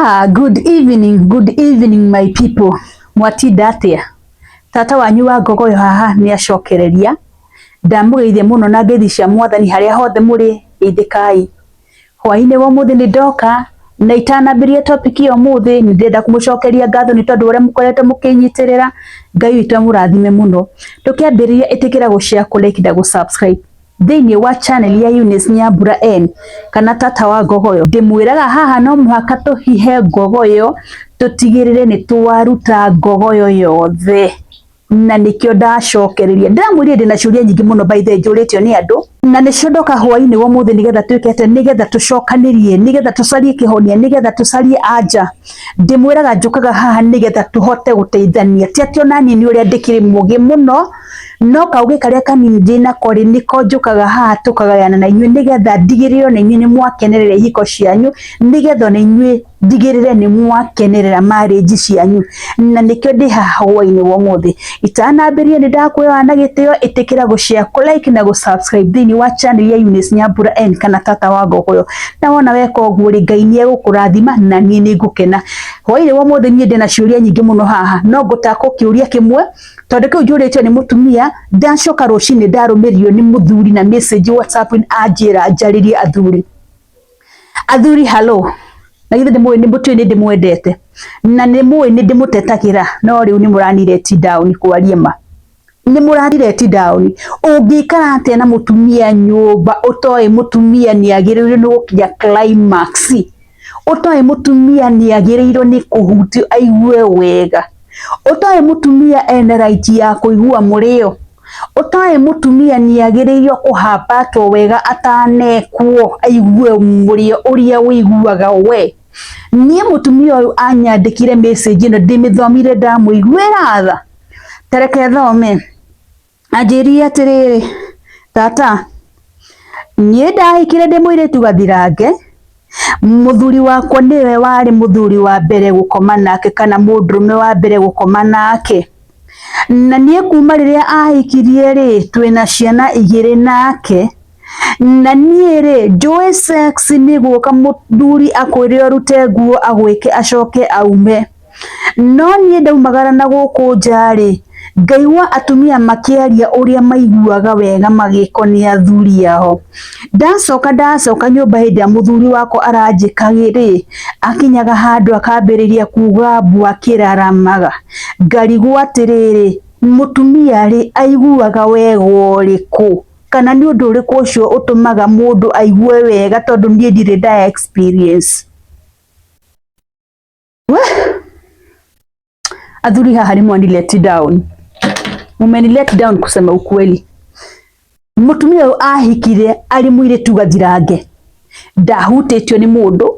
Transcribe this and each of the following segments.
Ah, good evening my people. Mwatinda atia? Tata wanyu wa ngogoyo haha nĩ acokereria. Ndamũgeithia mũno na ngeithi cia mwathani harĩa hothe mũrĩ, geithĩkai. Hwaĩ-inĩ wa ũmũthĩ nĩ ndoka na itanambĩrĩria topic ya ũmũthĩ nĩ ndĩrenda kũmũcokeria ngatho nĩ tondũ ũrĩa mũkoretwo mũkĩnyitĩrĩra. Ngai witũ amũrathime mũno. Tũkĩambĩrĩria ĩtĩkĩra gũ share, kũ like na gũ subscribe thĩinĩ wa channel ya Eunice Nyambura N kana tata wa ngogoyo. Ndĩmwĩraga haha no mũhaka tũhihe ngogoyo tũtigĩrĩre nĩ twaruta ngogoyo yothe na nĩkĩo ndacokereria. Ndĩramwĩrire ndĩna ciũria nyingĩ mũno by the way njũrĩtio nĩ andũ na nĩcio ndoka hwaĩ-inĩ wa ũmũthĩ nĩgetha twĩke atĩa, nĩgetha tũcokanĩrie, nĩgetha tũcarie kĩhonia, nĩgetha tũcarie anja. Ndĩmwĩraga njũkaga haha nĩgetha tũhote gũteithania, ti atĩ ona niĩ nĩ ũrĩa ndĩkĩrĩ mũgĩ mũno, no kaũgĩ karĩa kanini ndĩnako rĩ, nĩko njũkaga haha tũkagayana na inyuĩ nĩgetha ndigĩrĩre ona inyuĩ nĩ mwakenerera ihiko cianyu, nĩgetha ona inyuĩ ndigĩrĩre nĩ mwakenerera marriage cianyu, na nĩkĩo ndĩ haha hwaĩ-inĩ wa ũmũthĩ. Itanambĩrĩria nĩ ndakwĩhoya na gĩtĩo ĩtĩkĩra gũ share, kũ like na gũ subscribe thĩinĩ wa channel ya Eunice Nyambura N kana tata wa ngogoyo. Na wona weka ũguo rĩ, Ngai nĩ egũkũrathima na niĩ nĩ ngũkena. Hwaĩ-inĩ wa ũmũthĩ niĩ ndĩna ciũria nyingĩ mũno haha, no ngũtakwo kĩũria kĩmwe tondũ kĩu njũrĩtio nĩ mũtumia, ndacoka rũcinĩ ndarũmĩrĩrio nĩ mũthuri na message WhatsApp anjĩra njarĩrie athuri. Athuri hello, na githĩ ndĩmũĩ nĩ mũtiũĩ nĩ ndĩmwendete na nĩ mũĩ nĩ ndĩmũtetagĩra, no rĩu nĩ mũrani let down kwaria ma nĩ mũrani let down. Ũngĩikara atĩa na mũtumia nyũmba ũtoĩ mũtumia nĩ agĩrĩirwo nĩ gũkinya climax, ũtoĩ mũtumia nĩ agĩrĩirwo nĩ kũhutio aigue wega, ũtoĩ mũtumia ena right ya kũigua mũrĩo, ũtoĩ mũtumia nĩ agĩrĩirwo kũhambatwo wega atanekwo aigue mũrĩo ũrĩa ũiguaga we. Niĩ mũtumia ũyũ anyandĩkire message ĩno ndĩmĩthomire ndamũiguĩra tha. Ta reke thome. Anjĩrire atĩrĩrĩ, tata, niĩ ndahikire ndĩ mũirĩtu gathirange, mũthuri wakwa nĩwe warĩ mũthuri wa mbere gũkoma nake kana mũndũrũme wa mbere gũkoma nake. Na niĩ kuma rĩrĩa ahikirie rĩ, twĩna ciana igĩrĩ nake, na niĩ rĩ, njũĩ sex nĩ gũka mũthuri akwĩre ũrute nguo agwĩke acoke aume. No niĩ ndaumagara na gũkũ nja rĩ, ngaigua atumia makĩaria ũrĩa maiguaga wega magĩkwo nĩ athuri ao. Ndacoka ndacoka nyũmba hĩndĩ ĩrĩa mũthuri wakwa aranjĩka rĩ, akinyaga handũ akambĩrĩria kuga mbu akĩraramaga. Ngarigwo atĩrĩrĩ, mũtumia rĩ, aiguaga wega ũrĩkũ? Kana nĩ ũndũ ũrĩkũ ũcio ũtũmaga mũndũ aigue wega tondũ niĩ ndirĩ nda experience. We! Athuri haha nĩ mwani let down. Mumeni let down kusema ukweli. Mũtumia ũyũ ahikire arĩ mũirĩtu gathirange, ndahutĩtio nĩ mũndũ,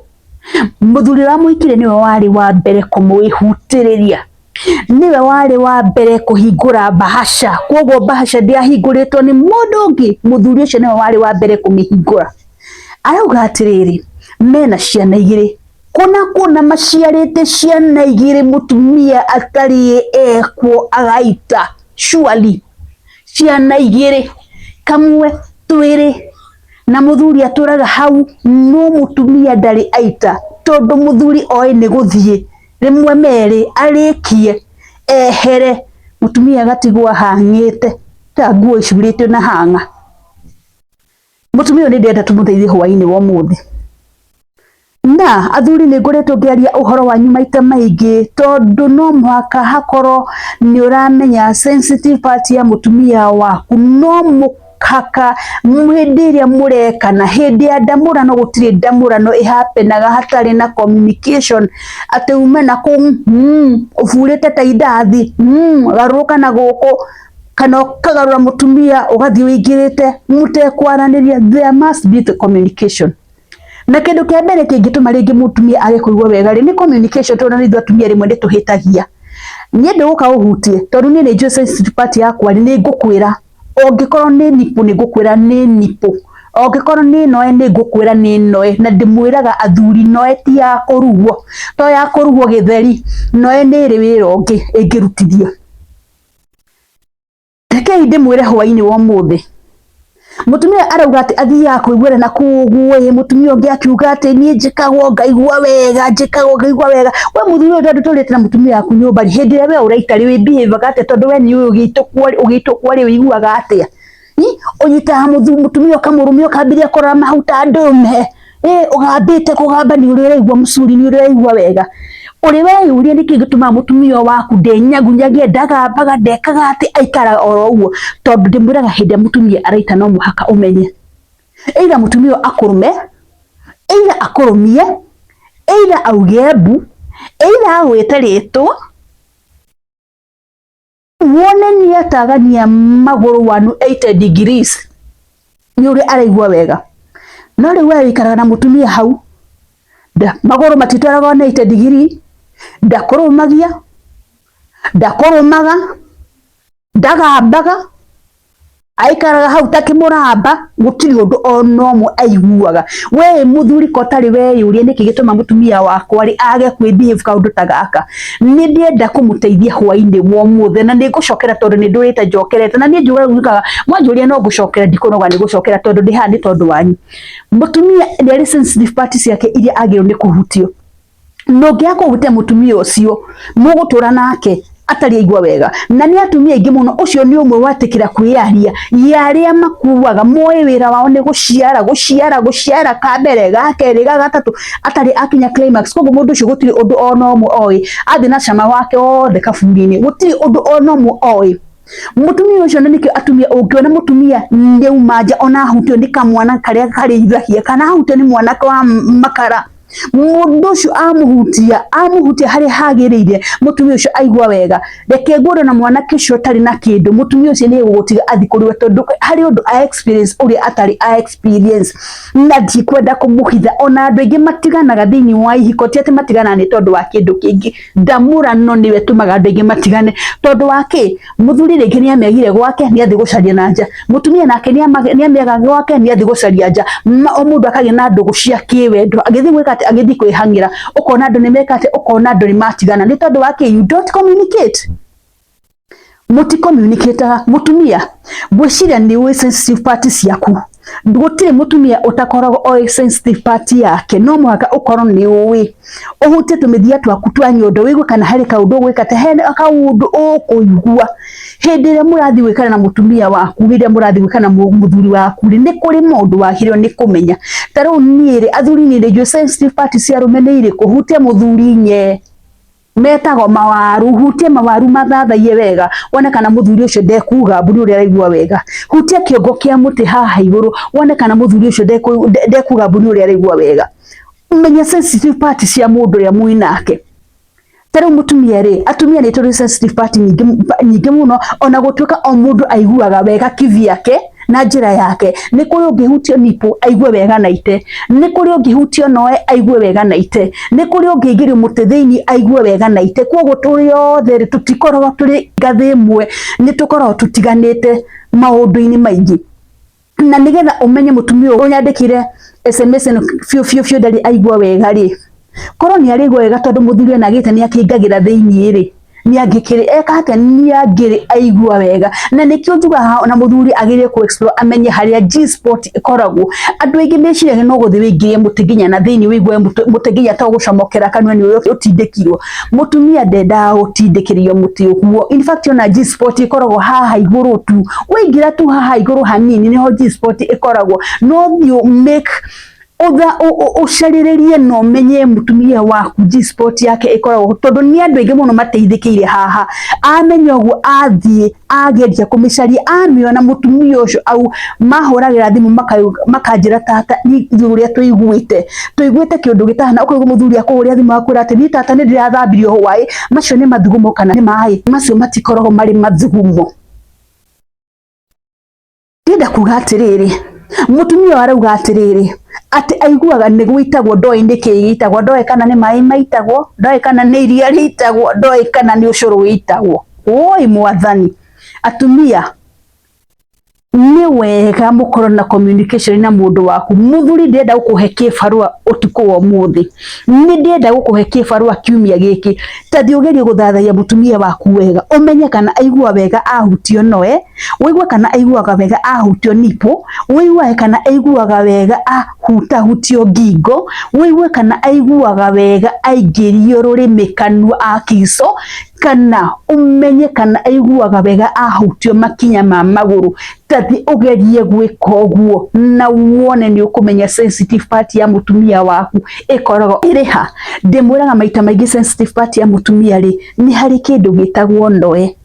mũthuri ũrĩa wamũhikire nĩwe warĩ wa mbere kũmwĩhutĩrĩria, nĩwe warĩ wa mbere kũhingũra bahasha, koguo bahasha ndĩahingũrĩtwo nĩ mũndũ ũngĩ, mũthuri ũcio nĩwe warĩ wa mbere kũmĩhingũra. Arauga atĩrĩrĩ, mena ciana igĩrĩ, kũna kũna maciarĩte ciana igĩrĩ mũtumia atarĩ ekwo agaita, surely ciana igĩrĩ, kamwe twĩrĩ, na mũthuri atũraga hau, no mũtumia ndarĩ aita, tondũ mũthuri oĩ nĩ gũthiĩ rĩmwe merĩ arĩkie ehere, mũtumia agatigwo ahang'ĩte ta nguo icurĩtio na hang'a. Mũtumia ũyũ nĩ ndĩrenda tũmũteithie hwaĩ-inĩ wa ũmũthĩ. Na athuri nĩ ngoretwo ngĩaria ũhoro wanyu maita maingĩ tondũ no mũhaka hakorwo nĩ ũramenya sensitive part ya mũtumia waku, no mũhaka hĩndĩ ĩrĩa mũrekana, hĩndĩ ya ndamũrano gũtirĩ ndamũrano ĩhapenaga hatarĩ na communication, atĩ ume na kũu ũburĩte ta indathi, garũrũka na gũkũ kana ũkagarũra mũtumia ũgathiĩ ũingĩrĩte mũtekwaranĩria. There must be the communication. Na kĩndũ kĩa mbere kĩngĩtũma rĩngĩ mũtumia age kũigua wega rĩ, nĩ communication, tondũ ithuĩ atumia rĩmwe nĩ tũhĩtagia. Niĩ ndĩgũka ũhutie tondũ niĩ nĩ njũĩ sensitive part yakwa rĩ, nĩ ngũkwĩra ũngĩkorwo nĩ nipple nĩ ngũkwĩra nĩ nipple, ũngĩkorwo nĩ noe nĩ ngũkwĩra nĩ noe, na ndĩmwĩraga athuri noe ti ya kũrugwo, to ya kũrugwo gĩtheri, noe nĩ ĩrĩ wĩra ũngĩ ĩngĩrutithio. Rekei ndĩmwĩre hwaĩ-inĩ wa ũmũthĩ, Mutumia arauga ati athiaga kuiguana na kuu uguo ĩ, mutumia ungi akiuga ati nie njikagwo ngaigua wega, njikagwo ngaigua wega. We muthuri uyu tondu turite na mutumia waku nyumba ri, hindi ria we uraita ri wi behave atia? Tondu we ni uyu ugitukwo ri uiguaga atia? Unyitaga mutumia ukamurumia ukambiria kurora mahuta ndume, ugambite kugamba ni uria uraigua mucuri, ni uria uraigua wega. Uri weyuria niki gitumaga mutumia waku ndenyagunyagie, ndagambaga, ndekaga ati, aikaraga oro uguo? Tondu ndimwiraga hindi mutumia araita no muhaka umenye either mutumia akurume, either akurumie, either auge mbu, either agwite ritwa, wone ni atagania maguru 180 degrees ni uria araigua wega. No riu we wikaraga na mutumia hau, maguru matitwaraga 180 degree, ndakurumagia, ndakurumaga, ndagambaga, aikaraga hau ta kimuramba, gutiri undu ona umwe aiguaga. We muthuri ko tari weyurie niki gituma mutumia wakwa ri age kwi behave kaundu ta gaka? Ni ndienda kumuteithia hwaini wa umuthi na ni ngucokera tondu ni ndurite njokerete na ni njugaga mwanjuria no ngucokera, ndikunoga ni gucokera tondu ndi haha ni tondu wanyu. Mutumia ni ari sensitive parts ciake iria agĩrĩirwo nĩ kũhutio, na ũngĩaga kũhutia mũtumia ũcio mũgũtũra nake atarĩ aigua wega. Na nĩ atumia aingĩ mũno, ũcio nĩ ũmwe wetĩkĩra kwĩyaria ya arĩa makuaga moĩ wĩra wao nĩ gũciara gũciara gũciara, ka mbere, ga kerĩ, ga gatatũ, atarĩ akinya climax. Koguo mũndũ ũcio gũtirĩ ũndũ ona ũmwe oĩ, athiĩ na cama wake wothe kaburi-inĩ, gũtirĩ ũndũ ona ũmwe oĩ mutumia ucio. Na nikio atumia, ungiona mutumia ni auma nja ona ahutio ni kamwana karia karĩithagia kana ahutio ni mwanake wa makara, mundu ucio amuhutia amuhutia haria hagiriire, mutumia ucio aigua wega. Reke ngwĩre, na mwanake ucio ũtarĩ na kindu, mutumia ucio ni egũgũtiga athi kũrĩ we, tondu hari undu a experience uria atari a experience, na ndikwenda kũmũhitha. Ona andũ aingĩ matiganaga thĩinĩ wa ihiko ti atĩ matiganaga nĩ tondũ wa kĩndũ kĩngĩ, ndamũrano nĩwe ĩtũmaga andũ aingĩ matigane. Tondũ wa kĩ? Mũthuri rĩngĩ nĩ amĩagire gwake, nĩ athiĩ gũcaria na nja. Mũtumia nake nĩ amĩaga gwake, nĩ athiĩ gũcaria nja. O mũndũ akagĩa na ndũgũ cia kĩwendo, agĩthiĩ gwĩka atĩ, agĩthiĩ kwĩhang'ĩra, ũkona andũ nĩ meka atĩ, ũkona andũ nĩ matigana. Nĩ tondũ wa kĩ? You don't communicate, mũticommunicataga. Mũtumia, ngwĩciria nĩ ũĩ sensitive part ciaku. Gũtirĩ mũtumia ũtakoragwo oĩ sensitive part yake. No mũhaka ũkorwo nĩ ũĩ ũhutie tũmĩthia twaku twa nyondo, wĩigue kana harĩ kaũndũ ũgwĩka atĩ he kaũndũ ũkũigua hĩndĩ ĩrĩa mũrathiĩ gwĩkana na mũtumia waku, hĩndĩ ĩrĩa mũrathiĩ gwĩkana na mũthuri waku rĩ, nĩ kũrĩ maũndũ wagĩrĩirwo nĩ kũmenya. Ta rĩu niĩ rĩ, athuri, niĩ nĩ njũĩ sensitive part cia arũme nĩ irĩkũ. Hutia mũthuri nye metagwo mawaru, hutia mawaru mathathaiye wega, wone kana mũthuri ũcio ndekuga mbu nĩ ũrĩa araigua wega. Hutia kĩongo kĩa mũtĩ haha igũrũ, wone kana mũthuri ũcio ndekuga mbu nĩ ũrĩa araigua wega. Menya sensitive part cia mũndũ ũrĩa mwĩ nake. Ta rĩu mũtumia rĩ, atumia nĩ tũrĩ sensitive part nyingĩ nyingĩ mũno, ona gũtuĩka o mũndũ aiguaga wega kivyake na njĩra yake. Nĩ kũrĩ ũngĩhutio nipple aigue wega na ite, nĩ kũrĩ ũngĩhutio noe aigue wega na ite, nĩ kũrĩ ũngĩingĩrio mũtĩ thĩinĩ aigue wega na ite. Koguo tũrĩ othe rĩ, tũtikoragwo tũrĩ ngathĩ ĩmwe, nĩ tũkoragwo tũtiganĩte maũndũ-inĩ maingĩ. Na nĩgetha ũmenye mũtumia ũyũ ũnyandĩkire SMS ĩno biũ biũ biũ ndarĩ aigua wega rĩ, korwo nĩ araigua wega, tondũ mũthuri ona agĩte nĩ akĩingagĩra thĩinĩ rĩ, nĩ angĩkĩrĩ eka atĩa? Nĩ angĩrĩ aigua wega. Na nĩkĩo njugaga ona mũthuri agĩrĩire kũ explore, amenye harĩa G spot ĩkoragwo. Andũ aingĩ meciragia no gũthiĩ wĩingĩrie mũtĩ nginya na thĩinĩ, wĩigue mũtĩ nginya to gũcomokera kanua nĩ ũrĩa ũtindĩkirwo. Mũtumia ndendaga gũtindĩkĩrĩrio mũtĩ ũguo. In fact, ona G spot ĩkoragwo haha igũrũ tu, waingĩra tu haha igũrũ hanini nĩho G spot ĩkoragwo. No thiĩ make utha ũcarĩrĩrie na ũmenye mũtumia waku G spot yake ĩkoragwo, tondũ nĩ andũ aingĩ mũno mateithĩkĩire haha. Amenya ũguo, athiĩ ageria kũmĩcaria, amĩona, mũtumia ũcio au mahũragĩra thimũ makanjĩra, "Tata, ithuĩ ũrĩa tũiguĩte, tũiguĩte kĩũndũ gĩtahana." Ũkaigua mũthuri akũhũrĩra thimũ akwĩra atĩ, "Niĩ tata nĩ ndĩrathambirio hwaĩ, macio nĩ mathugumo kana nĩ maĩ?" Macio matikoragwo marĩ mathugumo. Ndĩrenda kuga atĩrĩrĩ, mũtumia ũyũ arauga atĩrĩrĩ, atĩ aiguaga nĩ gwĩtagwo, ndoĩ nĩ kĩĩ gĩitagwo, ndoĩ kana nĩ maĩ maitagwo, ndoĩ kana nĩ iria rĩitagwo, ndoĩ kana nĩ ũcũrũ wĩitagwo. Woi mwathani, atumia. Nĩ wega mũkorwo na communication na mũndũ waku. Mũthuri, ndĩrenda gũkũhe kĩbarũa ũtukũ wa ũmũthĩ, nĩ ndĩrenda gũkũhe kĩbarũa kiumia gĩkĩ. Ta thiĩ ũgerie gũthathaiya mũtumia waku wega, ũmenye kana aigua wega ahutio noe, ũigue kana aiguaga wega ahutio nipple, ũigue kana aiguaga wega ahutahutio ngingo, ũigue kana aiguaga wega aingĩrio rũrĩmĩ kanua akico, kana ũmenye kana aiguaga wega ahutio makinya ma magũrũ. Ta thiĩ ũgerie gwĩka ũguo na wone nĩ ũkũmenya sensitive part ya mũtumia waku ĩkoragwo ĩrĩ ha. Ndĩmwĩraga maita maingĩ sensitive part ya mũtumia rĩ, nĩ harĩ kĩndũ gĩtagwo noe.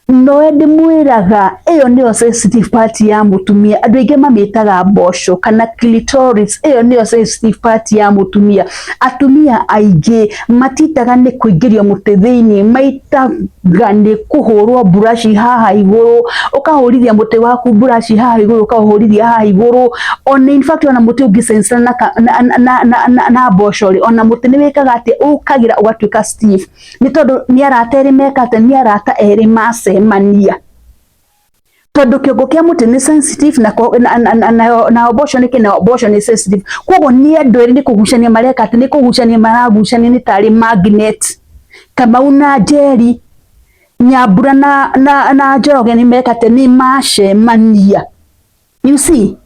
Noe ndĩmwĩraga ĩyo nĩyo sensitive part ya mũtumia. Andũ aingĩ mamĩtaga mboco kana clitoris, ĩyo nĩyo sensitive part ya mũtumia. Atumia aingĩ matitaga nĩ kũingĩrio mũtĩ thĩinĩ, maitaga nĩ kũhũrwo buraci haha igũrũ, ũkahũrithia mũtĩ waku buraci haha igũrũ, ũkaũhũrithia haha igũrũ. Ona in fact ona mũtĩ ũngĩ sense na mboco rĩ, ona mũtĩ nĩ wĩkaga atĩ ũkagĩra ũgatuĩka stiff, nĩ tondũ nĩ arata erĩ meka atĩ nĩ arata erĩ macemania, tondũ kĩongo kĩa mũtĩ nĩ sensitive na mboco nĩ kĩ na mboco nĩ sensitive. Koguo nĩ andũ erĩ nĩ kũgucania mareka atĩ nĩ kũgucania maragucania, nĩ tarĩ magnet. Kamau na Njeri, Nyambura na Njoroge nĩ meka atĩ nĩ macemania, you see.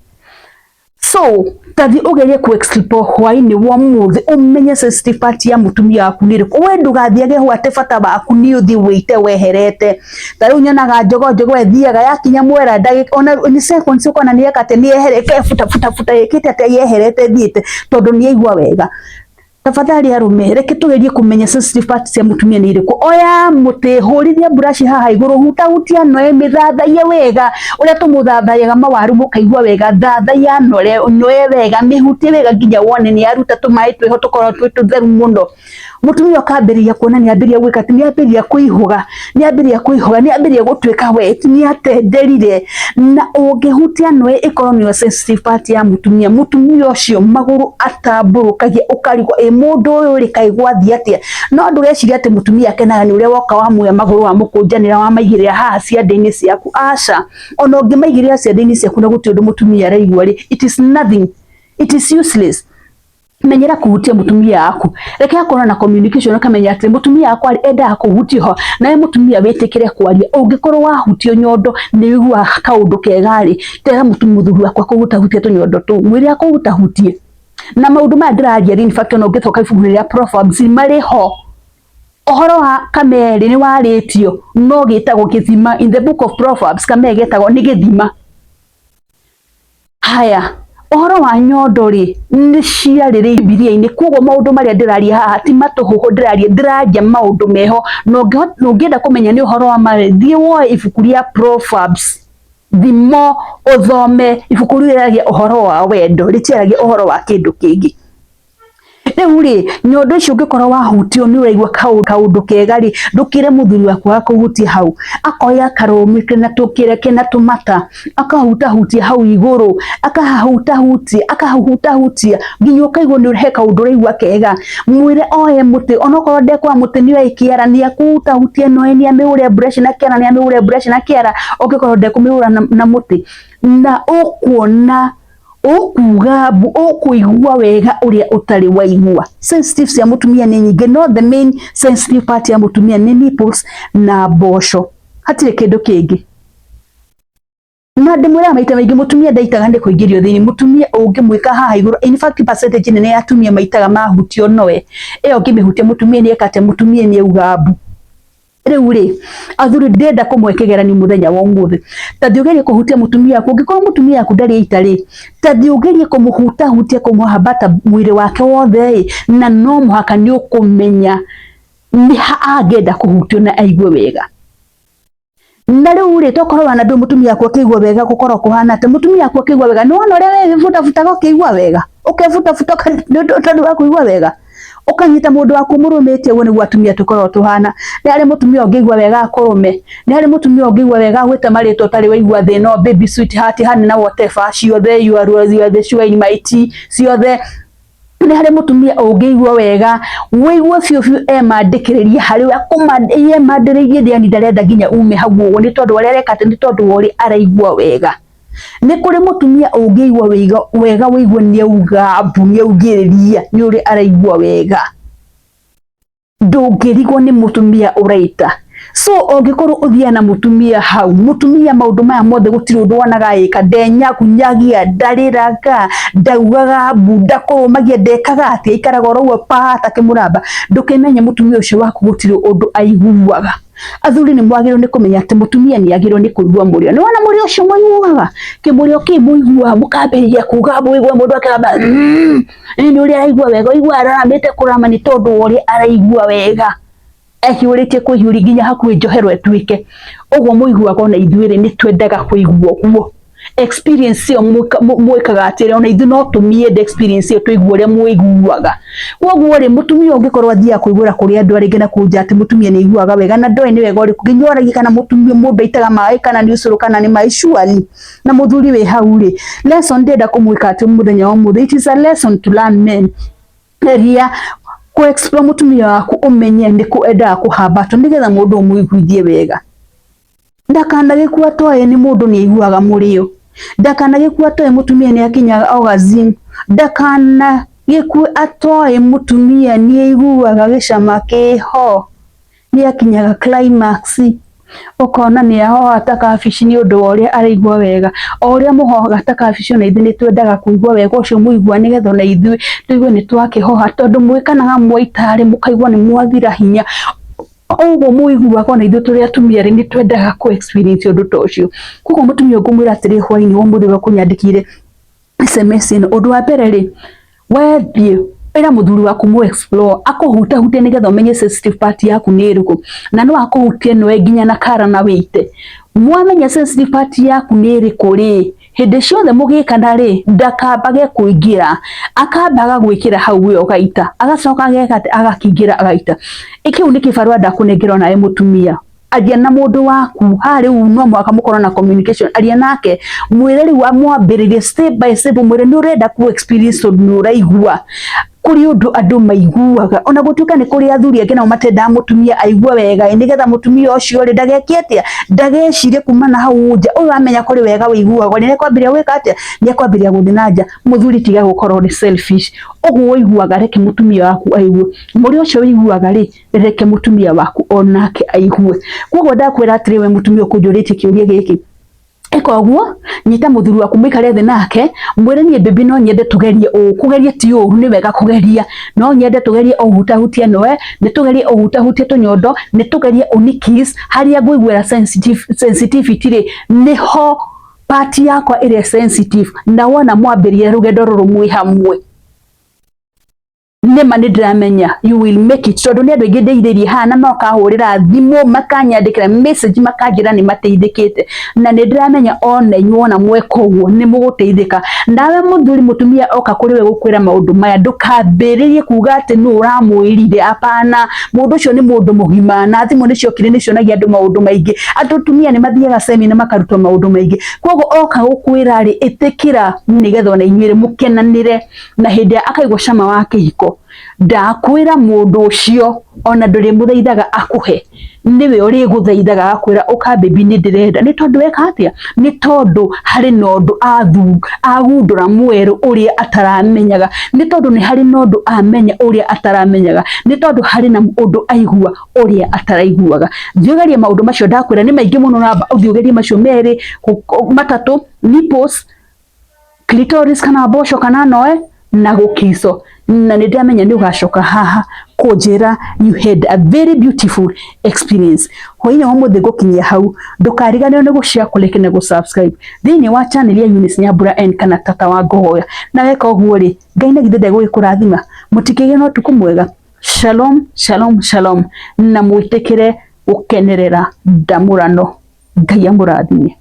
So tathi ũgerie ku explore hwainĩ wa ũmũthĩ, ũmenye sensitive part ya mũtumia waku nĩ ĩrĩkũ. We ndũgathiage ho atĩ bata waku nĩ ũthiĩ wĩite weherete. Ta rĩu nyonaga njogo njogo ĩthiaga yakinya mwera ndagĩka ona nĩ seconds, ũkona nĩ eka atĩ nĩ yeherete, buta buta buta ĩkĩte atĩ yeherete ĩthiĩte, tondũ nĩ aigua wega. Tafadhali arũme, reke tũgerie kũmenya sensitive parts cia mũtumia nĩ irĩkũ. Oya mũtĩ, hũrithia buraci haha igũrũ, hutahutia noe, mĩthathaiye wega ũrĩa tũmũthathayaga mawaru mũkaigua wega. Thathaiya noe noe wega, mĩhutie wega nginya wone nĩ yaruta tũmaĩ twĩho tũkorwo twĩ tũtheru mũno. Mũtumia ũkambĩrĩria kuona nĩ ambĩrĩria gwĩka atĩ nĩ ambĩrĩria kũihũga, nĩ ambĩrĩria kũihũga, nĩ ambĩrĩria gũtuĩka wet, nĩ atenderire. Na ũngĩhutia noe ĩkorwo nĩyo sensitive part ya mũtumia, mũtumia ũcio magũrũ atambũrũkagia, ũkarigwo ĩ mũndũ ũyũ rĩ kaĩ gwathiĩ atĩa. No ndũgecirie atĩ mũtumia akenaga nĩ ũrĩa woka wamuoya magũrũ wamũkũnjanĩra wamaigĩrĩra haha ciande-inĩ ciaku. Aca, ona ũngĩmaigĩrĩra ciande-inĩ ciaku na gũtirĩ ũndũ mũtumia araigua rĩ, it is nothing, it is useless. Menyera kũhutia mũtumia waku, reke akorwo na communication, ũkamenya atĩ mũtumia wakwa rĩ endaga kũhutio ho. Nawe mũtumia wĩtĩkĩre kwaria. Ũngĩkorwo wahutio nyondo nĩ ũiguaga kaũndũ kega rĩ, tera mũthuri wakwa kũhutahutia tũnyondo tũu, mwĩre akũhutahutie. Na maũndũ maya ndĩraria, in fact ona ũngĩcoka ibuku-inĩ rĩa Proverbs marĩ ho. Ũhoro wa kamere nĩ warĩtio, no gĩtagwo gĩthima. In the book of Proverbs kamere getagwo nĩ gĩthima. Haya, ũhoro wa nyondo rĩ, nĩ ciarĩrĩirio Bibilia-inĩ. Koguo maũndũ marĩa ndĩraria haha ti matũhũhũ ndĩraria, ndĩraria maũndũ meho. Na ũngĩenda kũmenya nĩ ũhoro wa ma rĩ, thiĩ woe ibuku rĩa Proverbs, thimo, ũthome ibuku rĩu. Rĩaragia ũhoro wa wendo, rĩtiaragia ũhoro wa kĩndũ kĩngĩ. Rĩu rĩ, nyondo icio ũngĩkorwo wahutio nĩ ũraigua kaũndũ kega rĩ, ndũkĩre mũthuri waku akũhutie hau. Akoya karũmĩ kena tũkĩre kena tũmata, akahutahutia hau igũrũ, akahahutahutia, akahahutahutia nginya ũkaigua nĩ he kaũndũ ũraigua kega. Mwĩre oe mũtĩ, onokorwo ndekuoya mũtĩ, nĩ oe kĩara, nĩ akũhutahutie noe, nĩ amĩhũre brush na kĩara, nĩ amĩhũre brush na kĩara ũngĩkorwo ndekũmĩhũra na mũtĩ. Na ũkuona ũkuga mbu, ũkũigua wega ũrĩa ũtarĩ waigua. Sensitive cia mũtumia nĩ nyingĩ, no the main sensitive part ya mũtumia nĩ nipples na mboco, hatirĩ kĩndũ kĩngĩ. Na ndĩmwĩraga maita maingĩ, mũtumia ndaitaga nĩ kũingĩrio thĩinĩ. Mũtumia ũngĩmwĩka haha igũrũ, in fact percentage nene ya atumia maitaga mahutio noe ĩyo. Ũngĩmĩhutia mũtumia nĩ eka atĩa? Mũtumia nĩ auga mbu. Rĩu rĩ, athuri, ndĩrenda kũmũhe kĩgeranio mũthenya wa ũmũthĩ. Ta thiĩ ũgerie kũhutia mũtumia waku. Ũngĩkorwo mũtumia waku ndarĩ aita rĩ, ta thiĩ ũgerie kũmũhutahutia, kũmũhambata mwĩrĩ wake wothe ĩ, na no mũhaka nĩ ũkũmenya nĩ ha angĩenda kũhutio na aigue wega. Na rĩu rĩ, tokorwo wana ndũ mũtumia waku akĩigua wega, gũkorwo kũhana atĩ mũtumia waku akĩigua wega, nĩ wona ũrĩa wĩbutabuta ũkĩigua wega, ũkebutabuta tondũ wa kũigua wega, ũkanyita mũndũ waku mũrũmĩte. Ũguo nĩguo atumia tũkoragwo tũhana. Nĩ harĩ mũtumia ũngĩigua wega akũrũme, nĩ harĩ mũtumia ũngĩigua wega agwĩte marĩtwa ũtarĩ waigua thĩ no baby, sweetheart, honey na whatever ciothe, you are the sugar in my tea ciothe. Nĩ harĩ mũtumia ũngĩigua wega, wĩigue biũ biũ emandĩkĩrĩria harĩ we, emandĩrĩirie yani ndarenda nginya ume hau ũguo nĩ tondũ ũrĩa areka atĩ nĩ tondũ wa ũrĩa araigua wega. Nĩ kũrĩ mũtumia ũngĩigua wega wĩigue nĩ auga mbu, nĩ augĩrĩria nĩ ũrĩa araigua wega. Ndũngĩrigwo nĩ mũtumia ũraita. So ũngĩkorwo ũthiaga na mũtumia hau, mũtumia maũndũ maya mothe gũtirĩ ũndũ wonaga agĩka, ndenyagunyagia, ndarĩraga, ndaugaga mbu, ndakũrũmagia, ndekaga atĩa, aikaraga oro ũguo pa ta kĩmũramba, ndũkĩmenye mũtumia ũcio waku gũtirĩ ũndũ aiguaga. Athuri nĩ mwagĩrĩirwo nĩ kũmenya atĩ mũtumia nĩ agĩrĩirwo nĩ kũigua mũrĩo. Nĩ wona mũrĩo ũcio mũiguaga? Kĩmũrĩo kĩu mũiguaga mũkambĩrĩria kuga mũigue mũndũ akĩgamba nĩ ũrĩa araigua wega, ũigua araramĩte kũrama nĩ tondũ wa ũrĩa araigua wega. Ehiũrĩtie kwĩhiũria nginya hakuhĩ njohero ĩtuĩke. Ũguo mũiguaga ona ithuĩ rĩ, nĩ twendaga kũigua ũguo. Experience ĩyo mwĩkaga atĩrĩ, ona ithuĩ no tũmĩende experience ĩyo tũigue ũrĩa mũiguaga. Koguo rĩ, mũtumia ũngĩkorwo athiaga kũiguĩra kũrĩ andũ arĩa angĩ na kũu nja atĩ mũtumia nĩ aiguaga wega na ndoĩ nĩ wega ũrĩkũ, nginya oragie kana mũtumia mũndũ aitaga maĩ kana nĩ ũcũrũ kana nĩ maĩ surely na mũthuri wĩ hau rĩ, lesson ndĩrenda kũmwĩka atĩ mũthenya wa ũmũthĩ, it is a lesson to learn men. Geria kũ explore mũtumia waku ũmenye nĩkũ endaga kũhambatwo nĩgetha mũndũ ũmũiguithie wega. Ndakanagĩkue atoĩ nĩ mũndũ nĩ aiguaga mũrĩo. Ndakanagĩkue atoĩ mũtumia nĩ akinyaga orgasm. Ndakanagĩkue atoĩ mũtumia nĩ aiguaga gĩcama kĩho, nĩ akinyaga climax. Ũkona nĩ ahoha ta kabici nĩ ũndũ wa ũrĩa araigua wega. O ũrĩa mũhohaga ta kabici ona ithuĩ nĩ twendaga kũigua wega ũcio mũiguaga nĩgetha ona ithuĩ tũigue nĩ twakĩhoha tondũ mwĩkanaga mwaita rĩ mũkaigua nĩ mwathira hinya. Ũguo mũiguaga ona ithuĩ tũrĩ atumia rĩ nĩ twendaga kũ experience ũndũ ta ũcio. Koguo mũtumia ngũmwĩra atĩrĩ hwainĩ wa ũmũthĩ ũrĩa ũkũnyandĩkĩire SMS ĩno, ũndũ wa mbere rĩ, wethiĩ ĩra mũthuri waku mũ explore akũhutahutie nĩgetha ũmenye sensitive part yaku nĩ ĩrĩkũ, na no akũhutie noe nginya na kara na wĩite. Mwamenya sensitive part yaku nĩ ĩrĩkũ rĩ, hĩndĩ ciothe mũgĩkana rĩ, ndakambage kũingĩra, akambaga gwĩkĩra hau we ũgaita, agacoka ageka atĩ agakĩingĩra agaita. Kĩu nĩ kĩbarũa ndakũnengera onawe mũtumia. Aria na mũndũ waku haha rĩu no mũhaka mũkorwo na communication, aria nake mwĩre rĩu mwambĩrĩrie step by step, mwĩre nĩ ũrenda ku experience tondũ nĩ ũraigua kũrĩ ũndũ andũ maiguaga, ona gũtuĩka nĩ kũrĩ athuri angĩ nao matendaga mũtumia aigue wega nĩgetha mũtumia ũcio rĩ ndageke atĩa, ndagecirie kuma na hau nja, ũyũ amenya kũrĩ wega wĩiguagwo nĩ ekwambĩrĩria gwĩka atĩa, nĩ ekwambĩrĩria gũthiĩ na nja. Mũthuri tiga gũkorwo ũrĩ selfish, ũguo ũiguaga reke mũtumia waku aigue, mũrĩo ũcio ũiguaga rĩ reke mũtumia waku onake aigue. Koguo ndakwĩra atĩrĩ we mũtumia ũkũnjũrĩtie kĩũria gĩkĩ, ĩka ũguo, nyita mũthuri waku mũikare thĩ nake, mwĩre niĩ baby no nyende tũgerie ũũ, kũgeria ti ũru nĩ wega kũgeria, no nyende tũgerie ũhutahutie noe, nĩ tũgerie ũhutahutie tũnyondo, nĩ tũgerie ũni kiss, harĩa ngũiguĩra sensitivity rĩ, nĩho part yakwa ĩrĩa sensitive, na wona mwambĩrĩria rũgendo rũrũ mwĩ hamwe, nĩma nĩ ndĩramenya you will make it, tondũ nĩ andũ aingĩ ndeithĩirie haha na makahũrĩra thimũ makanyandĩkĩra message makanjĩra nĩ mateithĩkĩte, na nĩ ndĩramenya ona inyuĩ wona mweka ũguo nĩ mũgũteithĩka. Nawe mũthuri mũtumia oka kũrĩ we gũkwĩra maũndũ maya, ndũkambĩrĩrie kuga atĩ nũ ũramwĩrire, apana, mũndũ ũcio nĩ mũndũ mũgima na thimũ nĩ ciokire nĩ cionagia andũ maũndũ maingĩ, andũ atumia nĩ mathiaga seminar makarutwo maũndũ maingĩ, koguo oka gũkwĩra rĩ, ĩtĩkĩra nĩgetha ona inyuĩ mũkenanĩre, na hĩndĩ ĩrĩa akaigua cama wa kĩhiko ndakwĩra mũndũ ũcio ona ndũrĩmũthaithaga akũhe, nĩwe ũrĩgũthaithaga agakwĩra ũka baby nĩ ndĩrenda, nĩ tondũ weka atĩa, nĩ tondũ harĩ na ũndũ agundũra mwerũ ũrĩa ataramenyaga, nĩ tondũ nĩ harĩ na ũndũ amenya ũrĩa ataramenyaga, nĩ tondũ harĩ na ũndũ aigua ũrĩa ataraiguaga. Thiĩ ũgerie maũndũ macio ndakwĩra nĩ maingĩ mũno, namba ũthiĩ ũgerie macio merĩ matatũ, nipples, clitoris kana mboco kana noe na gũkico, na nĩ ndĩramenya nĩ ũgacoka haha kũnjĩra you had a very beautiful experience. Hwainĩ wa ũmũthĩ ngũkinyia hau, ndũkariganĩrwo nĩ gũ share, kũ like na gũ subscribe thĩinĩ wa channel ya Eunice Nyambura N kana Tata wa Ngogoya, na weka ũguo rĩ, Ngai na githĩ ndegũgĩkũrathima. Mũtikĩgĩe na ũtukũ mwega. Shalom shalom shalom, na mwĩtĩkĩre gũkenerera ndamũrano. Ngai amũrathime.